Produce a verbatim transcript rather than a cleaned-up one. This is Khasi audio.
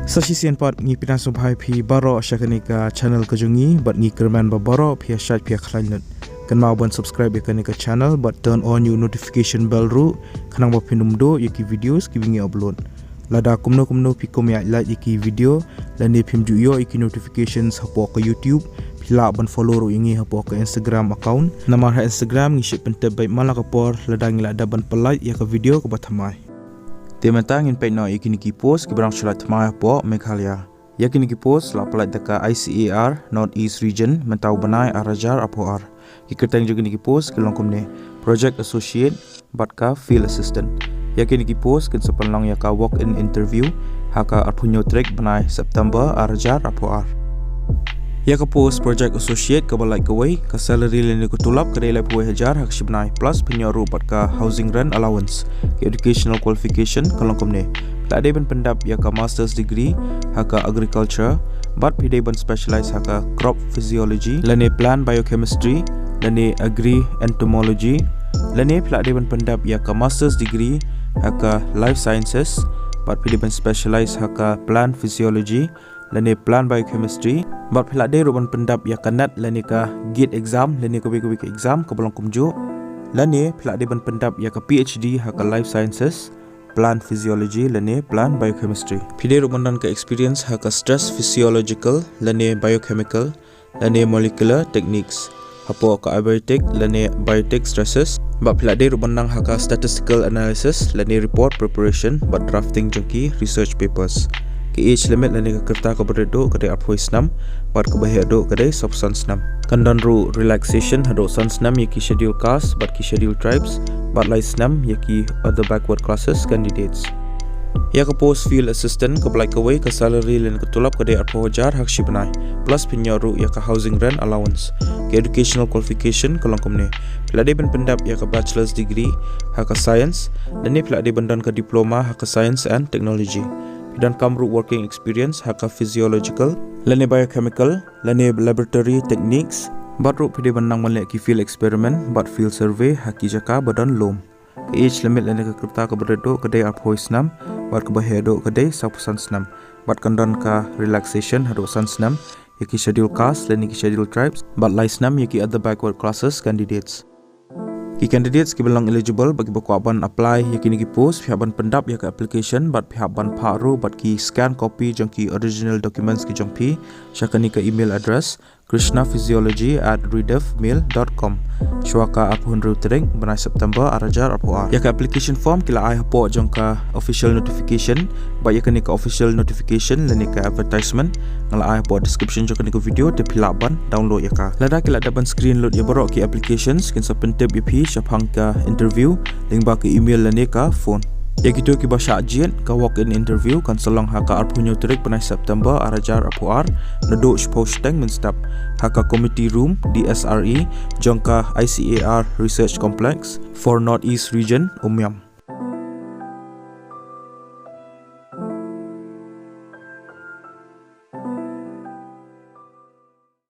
Sa shisien pat ngi pyndonkam sngewbha ïa phi baroh sha kane ka channel ka jong ngi, bad ngi kyrmen ba baroh phi ïa shait phi ïa khlaiñ lut. Kynmaw ban subscribe ïa kane ka channel bad turn on ïa u notification bell ruh, khnang ba phin ym duh ïa ki videos kiba ngi upload. Lada kumno kumno phi kum ïa like ïa ki video, lane phim ju ïoh ïa ki notifications hapoh ka YouTube, phi lah ban follow ruh ïa ngi hapoh ka Instagram account. Namar ha Instagram ngi shait pyntip beit man la ka por lada ngi la dep ban pynlait ïa ka video kaba thymmai. Te mynta ngin peit noh ïa kine ki post kiba dang shu lait thymmai hapoh Meghalaya. Ïa kine ki post la pynlait da ka I C A R North East Region mynta u bnai ar hajar arphew ar. Ki kyrteng jong kine ki post ki long kumne: Project Associate bad ka Field Assistant. Ïa kine ki post kin sa pynlong ïa ka walk-in interview ha ka arphew hynñiew tarik bnai September ar hajar arphew ar. Ïa ka post Project Associate kaba lait kawei, ka salary lane ka tulop ka dei laiphew wei hajar ha ka shi bnai, plus phin ïoh ruh bad ka housing rent allowance. Ka educational qualification ka long kumne: phi la dei ban pyndep ïa ka master's degree ha ka agriculture, bad phi dei ban specialize ha ka crop physiology lane plant biochemistry lane agri entomology, lane phi la dei ban pyndep ïa ka master's degree ha ka life sciences, bad phi dei ban specialize ha ka plant physiology lane plant biochemistry, bad phi la dei ruh ban pyndep ïa ka NET lane ka GATE exam lane kawei kawei ka exam kaba long kumjuh, lane phi la dei ban pyndep ïa ka P H D ha ka life sciences, plant physiology lane plant biochemistry. Phi dei ruh ban don ka experience ha ka stress physiological lane biochemical lane molecular techniques, hapoh ka abiotic lane biotic stresses, bad phi la dei ruh ban nang ha ka statistical analysis lane report preparation bad drafting jong ki research papers. Ka age limit lane ka rta kaba rit duh ka dei arphew snem, bad kaba heh duh ka dei sawphew san snem. Kan don ruh relaxation haduh san snem ïa ki schedule caste bad ki schedule tribes, bad lai snem ïa ki other backward classes candidates. Ïa ka post Field Assistant kaba lait kawei, ka salary lane ka tulop ka dei arphew hajar ha ka shi bnai, plus phin ïoh ruh ïa ka housing rent allowance. Ka educational qualification ka long kumne: phi la dei ban pyndep ïa ka bachelor's degree ha ka science, lane phi la dei ban don ka diploma ha ka science and technology. Phi donkam ruh working experience ha ka physiological lane biochemical lane laboratory techniques, bad ruh phi dei ban nang ban leh ki field experiment bad field survey ha ki jaka ba don lum. Ka age limit lane ka rta kaba rit duh ka dei arphew snem, bad kaba heh duh ka dei sawphew san snem, bad kan don ka relaxation haduh san snem ïa ki schedule caste lane ki schedule tribes, bad lai snem ïa ki other backward classes candidates. Ki candidates kiba long eligible bad kiba kwah ban apply ïa kine ki post, phi hap ban pyndep ïa ka application bad phi hap ban phah ruh bad ki scan copy jong ki original documents ki jong phi sha kane ka email address: krishnaphysiology at rediffmail dot com, shuwa ka arphew hynriew tarik bnai September ar hajar arphew ar. Ïa ka application form ki la ai hapoh jong ka official notification, bad ïa kane ka official notification lane ka advertisement nga la ai hapoh description jong kane ka video, te phi lah ban download ïa ka. Lada ki la dep ban screen lut ïa baroh ki applications, kin sa pyntip ïa phi shaphang ka interview lyngba ka email lane ka phone. Ïa kito kiba shah jied, ka walk-in interview kan sa long ha ka arphew hynñiew tarik bnai September ar hajar arphew ar, naduh shiphew shiteng mynstep, ha ka committee room D S R E jong ka I C A R Research Complex for North East Region, Umiam.